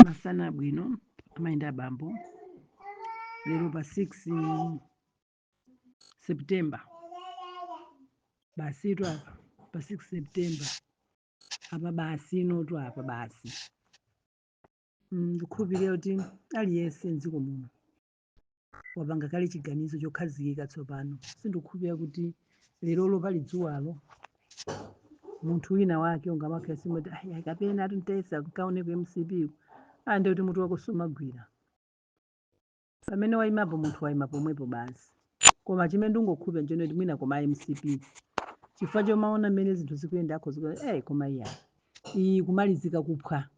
Masana abwino, amayi ndi abambo. Lero pa 6 September, basitu apa pa 6 September apa, basi inotu apa basi. Ndikukhulupirira kuti aliyense mdziko muno wapanga kale chiganizo chokhazikika tsopano. Sindikukhulupirira kuti lerolo pali dzuwalo munthu wina wake ungamakhala simati ayi kapena ati nkaone ku MCP, ah, ndiye kuti mutu wako sumagwira. Pamene wayimapo munthu wayima pomwepo basi. Koma chimene ndingokhulupirira nchonena kuti mwina koma MCP, chifukwa chomaona mmene zinthu zikuyenda, akhoza kuti koma iya iyi kumalizika kuphwa,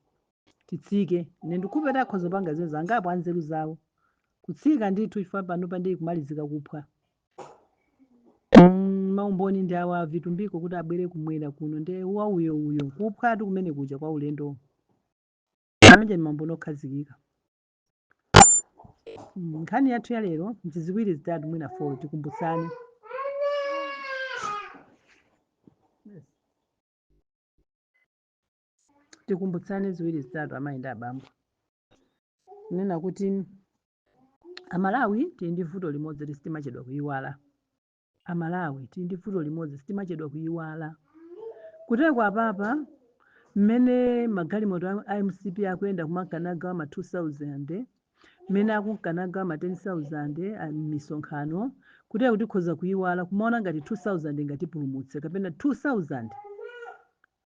titsike. Ine ndikukhulupirira kuti akhoza kupanga zinthu angapo anzeru zawo kutsika ndithu, chifukwa pano pandiye kumalizika kuphwa. Maumboni ndi awa, Vitumbiko kuti abwere kumwera kuno ndiye wauyo uyo kuphwatu kumene kuja kwa ulendo amene ni maumboni okhazikika. Nkhani yathu ya lero ndi ziwiri, zitatu, mwina 4. Tikumbutsane, tikumbutsane ziwiri, zitatu, amayi ndi abambo. Nena kuti Amalawi tili ndi vuto limodzi kuti sitimachedwa kuyiwala. Amalawi tili ndi vuto limodzi, sitimachedwa kuyiwala. Kuteko apapa mmene magalimoto a MCP akuyenda kumankanagawa ma 2000, mmene akunkanagawa ma 10,000 m'misonkhano, kuteko kuti tikhoza kuyiwala, kumaona ngati 2000 ingatipulumutse kapena 2000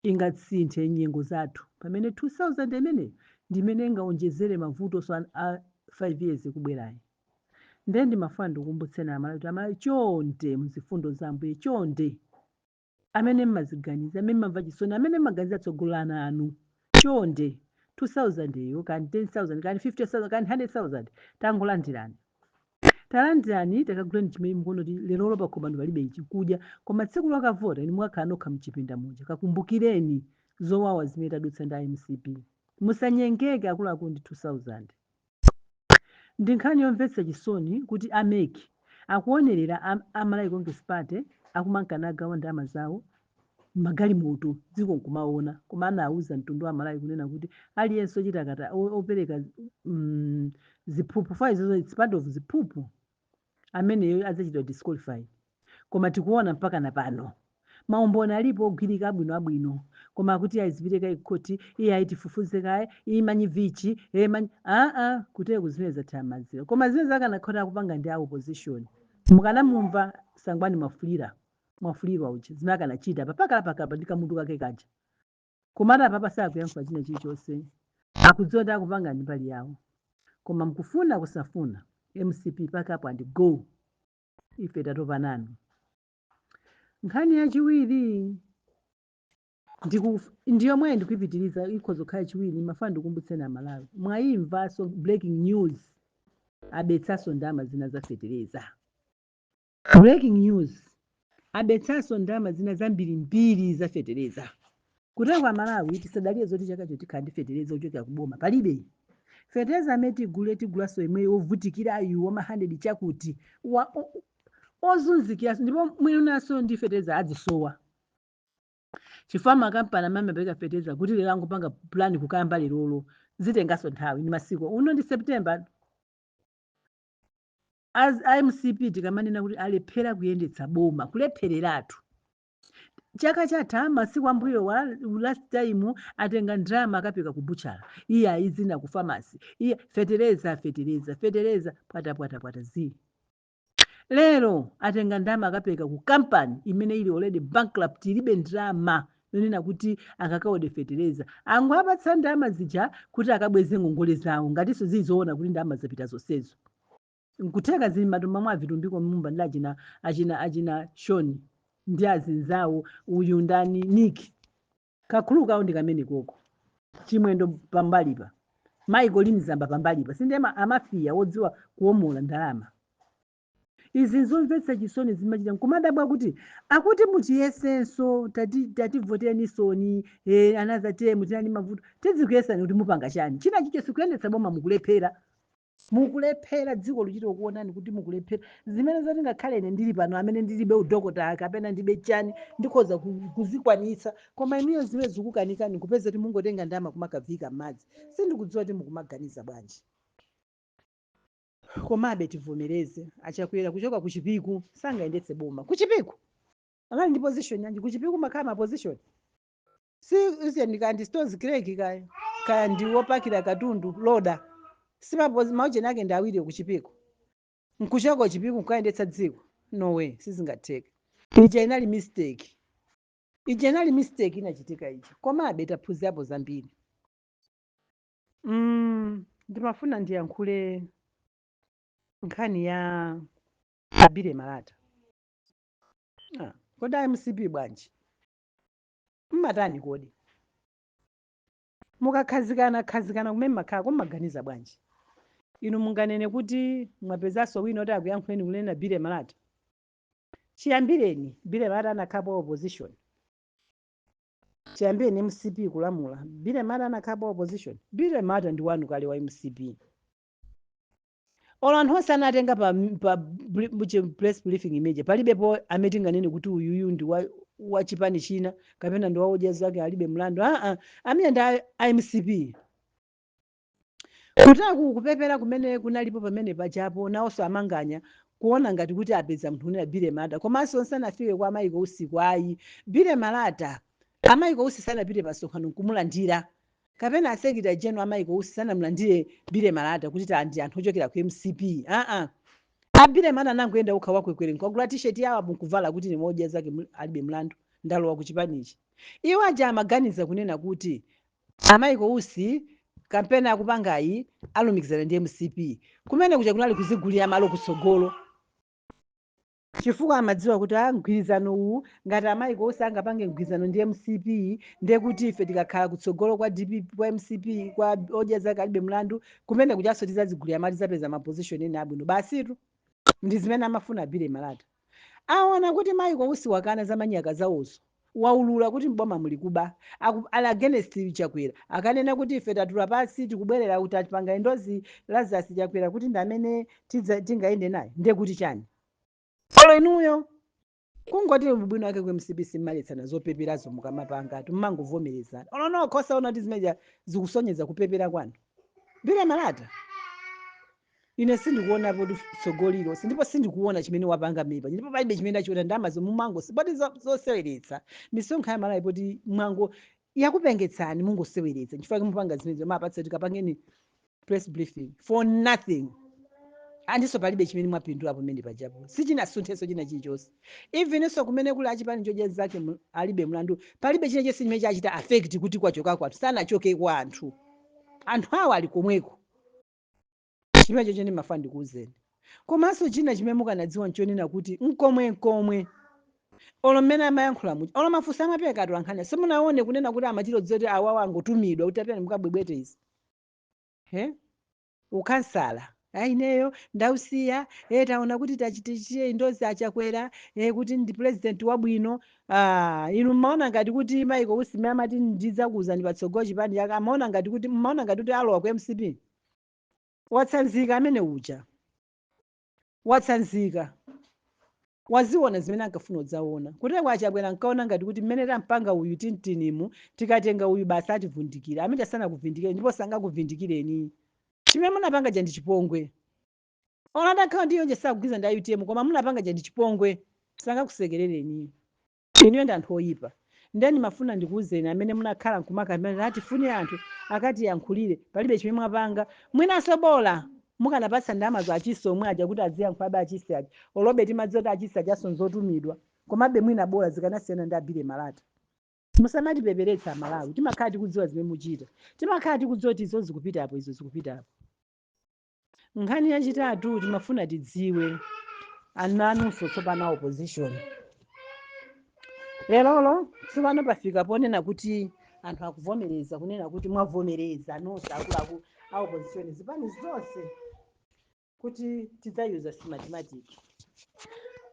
ingasinthe nyengo zathu, pamene 2000 imeneyo ndi imene ingaonjezere mavuto a 5 years ikubwerayi. Ndiye ndimafuna ndikukumbutseni Amalawi kuti Amalawi, chonde, mzifundo za Ambuye, chonde, amene mmaziganiza, amene mmamva chisoni, amene mmaganiza tsogolo la ana anu, chonde, 2000 iyo, kani 10,000, kani 50,000, kani 100,000, tangolandirani, talandirani, takaguleni chimene mukuona kuti lerolo pakhomo palibe ichi kudya, koma tsiku lokavota inu mukakhala nokha mchipinda muja, kakumbukireni zowawa zimene tadutsa ndi MCP. Musanyengeke, akuluakulu, ndi 2000. Ndi nkhani yomvetsa chisoni kuti a MEC akuonerera a Malawi Congress Party akumankanagawa ndalama zawo magalimoto, dziko nkumaona, koma anawuza mtundu wa Malawi kunena kuti aliyense ochita kata opereka ziphuphu, fa izozo it's part of ziphuphu, ameneyo adzachitwa disqualify. Koma tikuona mpaka na pano maumboni alipo ogwirika abwino abwino, koma akuti azipite kaye khoti, iye ayi tifufuze kaye, imanyi vichi imanyi aa kutero zimene zathera mazira. Koma zimene zakanakhota akupanga ndi a opposition, mukanamumva Sangwani Mwafulira, Mwafulirwa uja, zimene akanachita papakala pakapa ndi kamutu kake kaja. Komatu apapa sakuyankhula china chilichonse, akudziwa kuti akupanga ndi mbali yawo. Koma mkufuna kusafuna, MCP, pack up and go, ife tatopa nanu. Nkhani yachiwiri ndiyomwe ndikuyipitiriza, ikhoza kukhala chiwiri. Mafuna ndikumbutseni Amalawi, mwayimvanso breaking news, abetsanso ndalama zina za fetereza. Breaking news, abetsanso ndalama zina zambirimbiri za fetereza. Kutero kwa Malawi, tisadalire zoti chakacho tikhala ndi fetereza ochokera kuboma. Palibe fetereza amene tigule, tigulanso imwe wovutikira ayu wa ma 100 chakuti ozunzikiraso, ndipo mwinanso ndi fetereza adzisowa, chifukwa makampani amene amapereka fetereza kuti lero angopanga plan kukayamba lerolo, zitenganso nthawi. Ndi masiku uno ndi September. As MCP tikamanena kuti alephera kuyendetsa boma, kulephereratu. Chaka chatha masiku ambuyo wa last time atenga ndalama akapeka ku buchala, iye ayizina ku pharmacy, iye fetereza, fetereza, fetereza, pwata pwata pwata zi. Lero atenga ndalama akapeka ku kampani imene ili already bankrupt, ilibe ndalama yonena kuti akakaode fetereza. Angowapatsa ndalama zija kuti akabweze ngongole zawo, ngatinso zizoona kuti ndalama zapita zonsezo. Nkutheka zili matumba mwa Vitumbiko Mumba ndi achina Shoni ndi azinzawo, uyu ndani, Nick kakhulu kawo ndi kamene koko, Chimwendo pambalipa, Michael Mzamba pambalipa, sinde amafiya wodziwa kuwomola ndalama. Izi nzomvetsa chisoni, zimachita nkumadabwa kuti akuti mutiyesenso, tativoteni soni, another term, tinali mavuto, tizikuyesani kuti mupanga chani? China chicho sikuyendetsa boma, mukulephera. Mukulephera, dziko luchita kuonani kuti mukulephera. Zimene zoti ngakhale ine ndili pano amene ndilibe udokotala kapena ndibe chani, ndikhoza kuzikwanitsa, koma inuyo zimene zikukanikani, kupeza kuti mungotenga ndalama kumakavika m'madzi. Sindikudziwa kuti mukumaganiza bwanji. Komabe tivomereze, aChakwera kuchoka kuChipiku sangayendetse boma. KuChipiku anali ndi position yanji? KuChipiku makhala ma position si usiyeni, kaya ndi stores clerk, kaya ndi wopakira katundu, loader, si maucheni ake ndi awiri kuChipiku. Nkuchoka kuChipiku nkukayendetsa dziko? No way, sizingatheke. Ija inali mistake, ija inali mistake inachitika ija, komabe taphunzirapo zambiri. Ndimafuna ndiyankhule nkhani ya a Billy Malata. Kodi MCP bwanji mmatani? Kodi mukakhazikana khazikana kumene makhala, kummaganiza bwanji? Inu munganene kuti mwapezanso wina kuti akuyankhuleni kunena Billy Malata. Chiyambireni Billy Malata anakhalapo opposition, chiyambireni MCP kulamula, Billy Malata anakhalapo opposition. Billy Malata ndi wanu kale wa MCP. Olo anthu onse anatenga pa press briefing image, palibepo amene tinganene kuti uyuyu ndi wa chipani china kapena ndi waodya zake alibe mlandu. Aa, amene ndi a MCP. Kutaku kupepera kumene kunalipo pamene pajapo, nawonso amanganya kuona ngati kuti apeza munthu unena Billy Malata, komanso sanafike kwa Michael Usi. Ayi, Billy Malata, a Michael Usi sanapite pa msonkhano nkumulandira, kapena a secretary general a Michael Usi sanamulandire Billy Malata kuti ndi anthu ochokera ku MCP. Aa, a Billy Malata anangoyenda ukha wakwekwere, nkagula T-shirt yawo apo nkuvala kuti nimodya zake alibe mlandu, ndalowa ku chipanichi. Iwo aja amaganiza kunena kuti a Michael Usi kampeni akupangayi alumikizana ndi MCP. Kumene kuja kunali kuzigulira malo kutsogolo, chifukwa amadziwa kuti a mgwirizano uwu, ngati a Michael Usi angapange mgwirizano ndi MCP, ndiye kuti ife tikakhala kutsogolo kwa DPP, kwa MCP, kwa odya zake alibe mlandu, kumene kuchaso tizazigulira malo, tizapeza ma position ena abwino. Basitu, ndi zimene amafuna Billy Malata. Aona kuti Michael Usi wakana za manyaka zawozo, waulula kuti mboma muli kuba, ali against Chakwera, akanena kuti ife tatula pasi, tikubwerera kuti atipanga endorse Lazarus Chakwera kuti ndi amene tingayende naye, ndiye kuti chani? Olo inuyo kungoti ubwino wake ku MCP simmaletsana zopeperazo mukamapanga, mmangovomerezana. Olo nokhosa ona kuti zimeja zikusonyeza kupepera kwanu. Billy Malata, ine sindikuonapo kuti tsogoliro, ndipo sindikuona chimene wapanga mepa, ndipo palibe chimene achiona. Ndamazo mumango poti zoseweretsa misonkho ya Malawi, poti mwango yakupengetsani, mungoseweretsa. Nchifukwa mupanga zimenezo, mapatsa kuti kapangeni press briefing for nothing. Andiso palibe chimene mwapindula pamene pajapo, sichinasunthenso china chilichonse. Evenso kumene kuli achipani chodya zake alibe mlandu, palibe china chonse chimene chachita affect kuti kwachoka kwanthu. Sanachoke kwa anthu, anthu awo ali komweko. Chimene chocho ndimafuna ndikuwuzeni. Komanso china chimene mukanadziwa nchonena kuti nkomwe nkomwe olo mmene amayankhula muja, olo mafunso amapereka atolankhani, simunaone kunena kuti amachita kuti awawa angotumidwa kuti apena mukabwebwete izi. He, ukhansala aineyo ndausiya. Taona kuti tachitichiye endorse aChakwera kuti ndi president wabwino. Inu mmaona ngati kuti Michael Usi amati ndidzakuwuzani patsogolo chipani chake, amaona ngati kuti, mmaona ngati kuti alowa ku MCP? Watsanzika amene uja, watsanzika, waziona zimene ankafuna kudzaona. Kuteko aChakwera nkaona ngati kuti mmene tampanga uyu tintinimu, tikatenga uyu basi ativundikira. Amene sanakuvindikire ndipo sangakuvindikireni. Chimene munapanga ja ndi chipongwe. Ona adakhala ndi yonje sakugwiza ndi UTM, koma munapanga ja ndi chipongwe, sangakusekerereni. Inuyo ndi anthu oyipa. Ndeni mafuna ndikuwuzeni amene munakhala nkumakamera atifune anthu akatiyankhulire, palibe chimene mwapanga. Mwinanso bola mukanapatsa ndalama achisi omwe aja kuti aziyankhulabe achisi aja. Olobe timadziwa kuti achisi ajaso nzotumidwa, komabe mwina bola zikanasiyana ndi a Billy Malata. Musamatipeperetsa Amalawi, timakhala tikudziwa zimene muchita, timakhala tikudziwa kuti izo zikupitapo, izo zikupitapo. Nkhani yachitatu timafuna tidziwe ananunso tsopano opposition. Lerolo tsopano pafika ponena kuti anthu akuvomereza kunena kuti mwavomereza nonse akuluakulu a opposition, zipani zonse, kuti tidzayuza Smartmatic.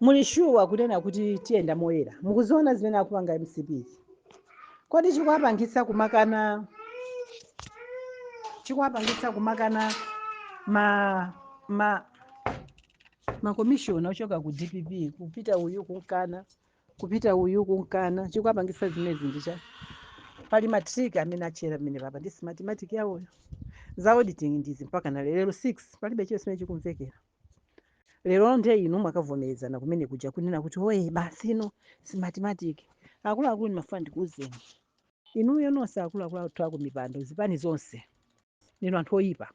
Muli sure kunena kuti tiyenda moyera? Mukuziona zimene akupanga MCP? Kodi chikuwapangitsa kumakana, chikuwapangitsa kumakana Ma makomishona ochoka ku DPP kupita uyu kunkana, kupita uyu kunkana, chikuapangisa zimezi ndicha pali ma trick amene achera amene papa ndi Smartmatic yawoyo. Za auditing ndizi mpaka na lero 6 palibe chiyo chimene chikumvekera. Lero ndiye inu mwakavomerezana kumene kuja kunena kuti oye basi ino Smartmatic. Akuluakulu, ndimafuna ndikuwuzeni inuyo nonse akuluakulu athu aku mipando, zipani zonse, ninu anthu oyipa,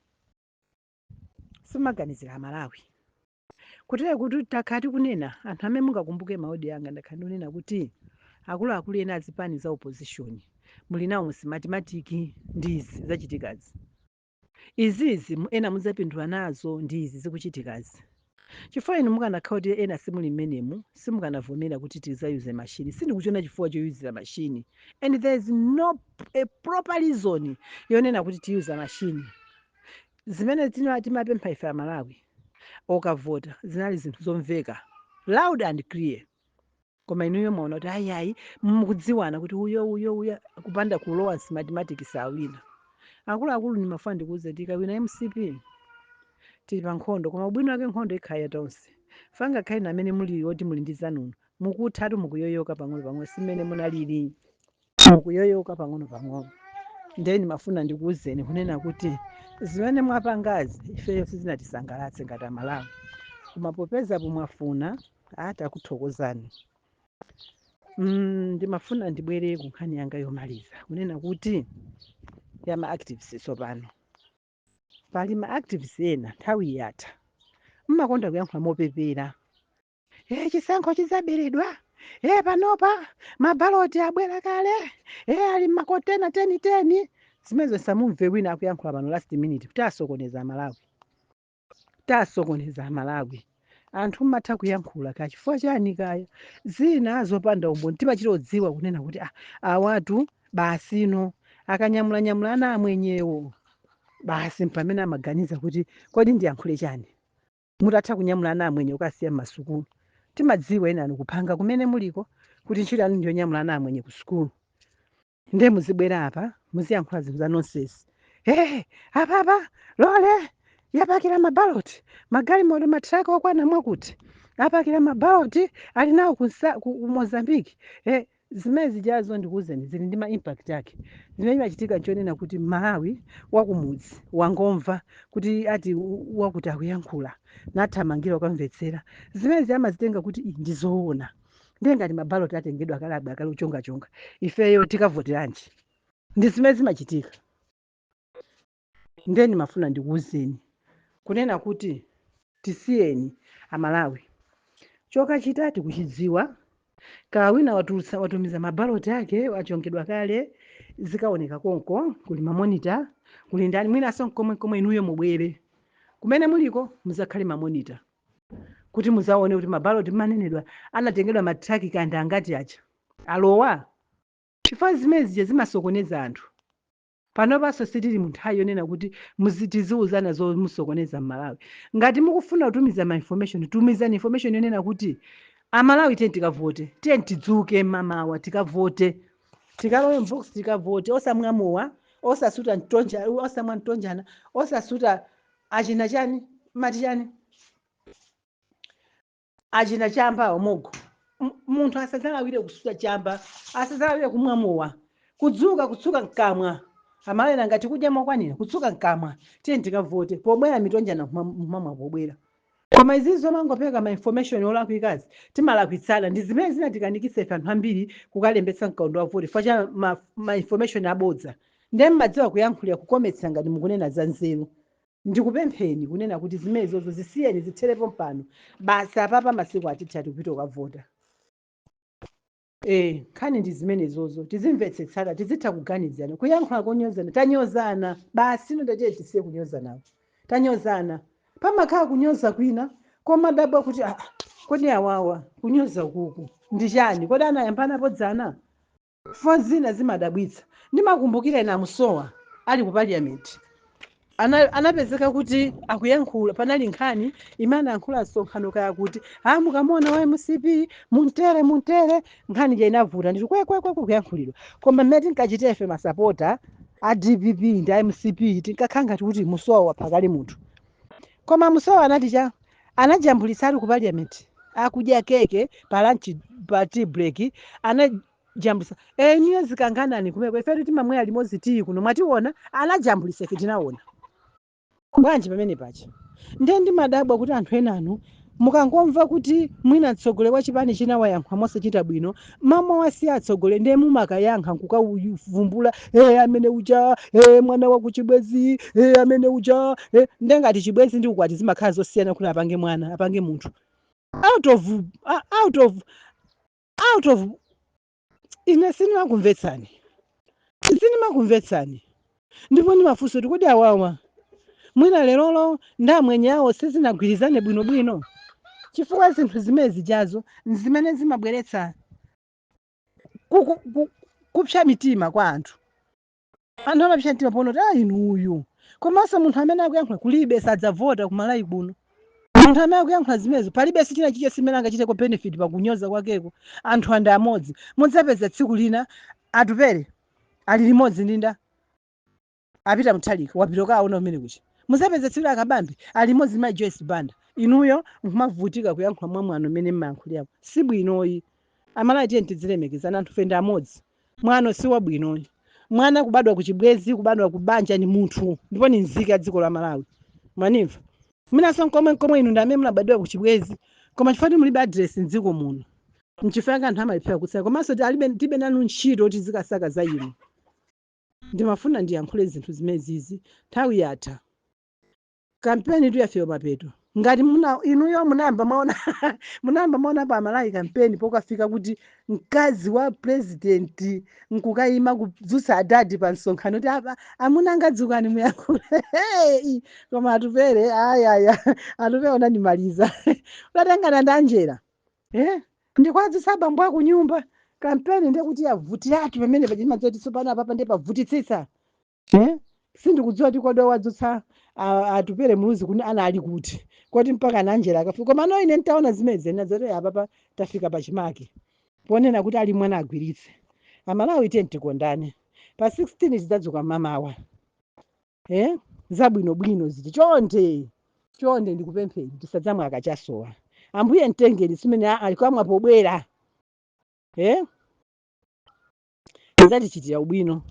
simaganizira Amalawi. Kutera kuti takhala tikunena, anthu amene mungakumbuke ma audio anga, ndakhala ndikunena kuti akuluakulu ena azipani za opposition muli nawo mu Smartmatic. Ndizi zachitikazi izizi, ena mudzapindula nazo ndizi zikuchitikazi, chifukwa inu mukanakhala kuti ena simuli mmenemu, simukanavomera kuti tizayuze machine. Sindikuchiona chifukwa choyuzira machine, and there is no a proper reason yonena kuti tiyuza machine. Zimene timapempha ife Amalawi okavota zinali zinthu zomveka loud and clear, koma inuyo mwaona kuti ayiayi, mukudziwana kuti uyo uyo uyo kupanda kulowa Smartmatic sawina. Akuluakulu, ndimafuna ndikuuze, tikawina MCP tili pa nkhondo, koma ubwino wake nkhondo ikhala tonse. Fangakhale na amene muli oti muli ndi zanuno, mukuthatu mukuyoyoka pang'ono pang'ono, simene munalili, mukuyoyoka pang'ono pang'ono. Ndiye ndimafuna ndikuwuzeni kunena kuti zimene mwapangazi ifeyo sizinatisangalatse ngati Amalawi, koma popeza pomwafuna, atakuthokozani. Ndimafuna ndibwere ku nkhani yanga yomaliza kunena kuti ya ma activists. Tsopano pali ma activists ena, nthawi yatha, mmakonda kuyankhula mopepera: "E, chisankho chizaberedwa, e, panopa mabaloti abwera kale, e, ali makontena 10 10." Zimenezo samumve wina akuyankhula pano last minute kuti asokoneza Amalawi, tasokoneza Amalawi. Anthu mmatha kuyankhula ka chifukwa chani? Kaya zina zopanda umboni, timachita kudziwa kunena kuti ah, awatu basino akanyamulanyamula ana amwenyewo basi, mpamene amaganiza kuti kodi ndiyankhule chani? Mutatha kunyamula ana amwenye ukasiya mmasukulu, timadziwa ena anu kuphanga kumene muliko kuti ntchito yanu ndiyonyamula ana amwenye ku sukulu. Ndiye muzibwera apa muziyankhula zinthu za nonsense. Hey, apapa lole yapakira mabaloti, magalimoto, matraka okwana mwakuti apakira mabaloti ali nawo ku Mozambique. Zimene zijazo ndikuwuzeni zili ndi ma impact ake. Zimene chimachitika nchonena kuti Malawi wakumudzi wangomva kuti ati wakuti akuyankhula, nathamangira ukamvetsera zimene amazitenga kuti "Ii, ndizoona." Ndiye ngati mabaloti atengedwa akalabwe akali uchongachonga, ifeyo tikavoteranji? Ndi zimene zimachitika. Ndiye ndimafuna ndikuwuzeni kunena kuti tisiyeni Amalawi, chokachita tikuchidziwa. Kawina watulutsa, watumiza mabaloti ake, achongedwa kale, zikaoneka konko. Kuli ma monitor, kuli ndani, mwinaso nkomwe komwe inuyo mubwere kumene muliko muzakhale ma monitor kuti muzaone kuti mabaloti manenedwa anatengedwa matraki kandi angati aja alowa, chifukwa zimene zija zimasokoneza anthu. Panopanso sitili mu nthawi yonena kuti tiziuzana zomusokoneza Mmalawi. Ngati mukufuna kutumiza ma information, tumizani information yonena kuti Amalawi tiye tikavote, tiye tidzuke mamawa tikavote, tikalowe m'box tikavote, osamwa mowa, osasuta mtonja, osamwa mtonjana, osasuta achina chani, mati chani, achina chamba omogo. Munthu asadzalawire kusuta chamba, asadzalawire kumwa mowa, kudzuka kutsuka mkamwa. Amalena ngati kudya mokwanira, kutsuka mkamwa, tiye tikavote, pobwera mitonjana mumamwa pobwera. Koma izizi zomangopeka ma information olakwikazi, timalakwitsana, ndi zimene zinatikanikitsa ife anthu ambiri kukalembetsa mkaundula wa voti chifukwa cha ma information abodza. Ndiye mmadziwa kuyankhulira kukometsa ngati mukunena za nzeru. Ndikupempheni kunena kuti zimenezozo zisiyeni, zitherepo mpano basi. Apapa masiku atitha tikupita kukavota. Nkhani ndi zimenezozo, tizimvetsetsana, tizitha kuganizana. Kuyankhula konyozana, tanyozana basi, ino ndatiye tisiye kunyozanawo. Tanyozana, pamakhala kunyoza kwina koma dabwa kuti ah, kodi awawa kunyoza ukuku ndi chani? Kodi anayambanapo dzana? Fo zina zimadabwitsa. Ndimakumbukira ina amusowa ali ku parliament, anapezeka kuti akuyankhula, panali nkhani imene anayankhula msonkhano kaya kuti ha mukamona wa MCP muntere muntere, nkhani ija inavuta nditi kwekwekwe kuyankhulidwa. Koma mmene tinkachita ife masapota a DPP ndi a MCP, tinkakhala ngati kuti musowa waphakali munthu. Koma Musowa anati cha anajambulitsa ali ku parliament akudya keke pa lunch, pa tea break anajambulitsa. Eniyo zikanganani kumeko, ifetu timamwera limodzi tiyi kuno, mwationa anajambulitsa, ife tinaona bwanji pamene pacha. Ndiye ndimadabwa kuti anthu enanu mukangomva kuti mwina mtsogoleri wa chipani china wayankhula mosachita bwino, mama wasiya atsogoleri, ndiye mumakayankha nkukavumbula, amene uja, mwana wa kuchibwezi, amene uja. Ndiye ngati chibwezi ndi ukwati zimakhala zosiyana kuti apange mwana, apange munthu out of out of out of Ine sindimakumvetsani, sindimakumvetsani. Ndipo ndimafunsa kuti kodi awawa mwina lerolo ndi amwenye awo sizinagwirizane bwinobwino? Chifukwa zinthu zimene zijazo zimene zimabweretsa kupsa mitima kwa anthu. Anthu amapsa mtima poona kuti inu uyu, komanso munthu amene akuyankhula kulibe, sadzavota kumalawi kuno. Munthu amene akuyankhula zimenezo palibe sichina chiche simene angachiteko benefit pakunyoza kwakeko. Anthu andi amodzi. Mudzapeza tsiku lina Atupere ali limodzi ndi nda apita Mutharika, wapita kaona umene kucha. Mudzapeza tsiku la Kabambe ali limodzi ndi Joyce Banda. Inuyo nkumavutika kuyankhula mwamwano mmene mmayankhulirako, si bwinoyi. Amalawi, tiye tidzilemekezana, anthu fe ndi amodzi. Mwano si wabwinoyi. Mwana kubadwa ku chibwezi, kubadwa ku banja, ni munthu ndipo ni nzika ya dziko la Malawi. Mwanimva? Mwinanso nkomwe nkomwe inu ndi amene munabadwira ku chibwezi, koma chifukwa mulibe address mdziko muno, nchifukwa chake anthu amalephera kutsala. Komanso tibe nanu ntchito kuti zikasaka za inu. Ndimafuna ndiyankhule zinthu zimenezizi, nthawi yatha. Kampeni tu yafika mapeto. Ngati muna inuyo munayamba mwaona pa Malawi kampeni pokafika kuti mkazi wa president nkukayima kudzutsa adadi pa msonkhano kuti apa amuna angadzukani muyankhule. Hey, koma Atupere, ayaya, Atupere unandimaliza, utatengana ndi Angela, eh? Ndikwadzutsa abambo aku nyumba. Kampeni ndekuti yavutiratu pamene pachimadzoti tsopano apapa ndiye pavutitsitsa, eh? Sindikudziwa kuti kodi wadzutsa Atupere Muluzi kuni ana ali kuti koti mpaka na Angela akafika. Koma no, ine ntaona zimene nadzoti apapa tafika pachimake ponena kuti ali mwana agwiritse. Amalawi, tiye tikondane. Pa 16 tidzadzuka mamawa, eh? Zabwinobwino ziti. Chonde chonde ndikupempheni, tisadzamwa akachasowa. Ambuye mtengeni simene alikamwa pobwera, eh? Tidzatichitira ubwino.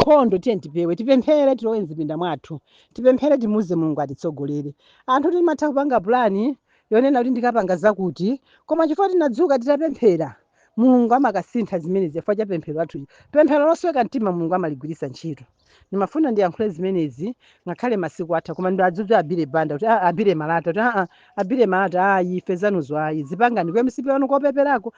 Nkhondo tiye tipewe, tipemphere, tilowe mzipinda mwathu, tipemphere, timuze Mulungu atitsogolere. Anthu timatha kupanga pulani yonena kuti ndikapanga zakuti, koma chifukwa tinadzuka titapemphera, Mulungu amakasintha zimenezi chifukwa cha pemphero lathu. Pemphero losweka mtima Mulungu amaligwiritsa ntchito. Ndimafuna ndiyankhule zimenezi ngakhale masiku atha, koma ndiadzudza abile Banda kuti abile Malata kuti abile Malata, ayi, ife zanuzo ayi, zipangani ku MCP wanu kopeperako.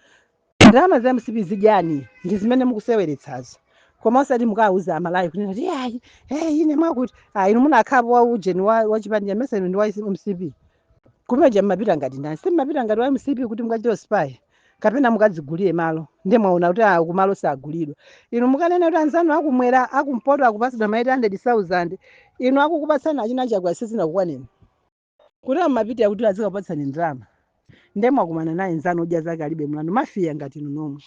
Ndalama za MCP zidyani, ndi zimene mukuseweretsazo, koma osati mukawuza Amalawi kunena kuti ayi, hey, ine mwakuti inu munakhapo wa ujeni wa chipani cha mese ndi wa MCP kumeja. Mmapita ngati ndani? Simmapita ngati wa MCP kuti mukachite spy kapena mukadzigulire malo. Ndiye mwaona kuti kumalo sagulidwa. Inu mukanena kuti anzanu akumwera, akumpoto akupatsidwa ma 800,000, inu akukupatsani achina Chakwera sizinakukwaneni kuti amapita kuti azikakupatsani ndalama. Ndiye mwakumana naye nzanu odya zake alibe mlandu, mafia ngati inu nomwe.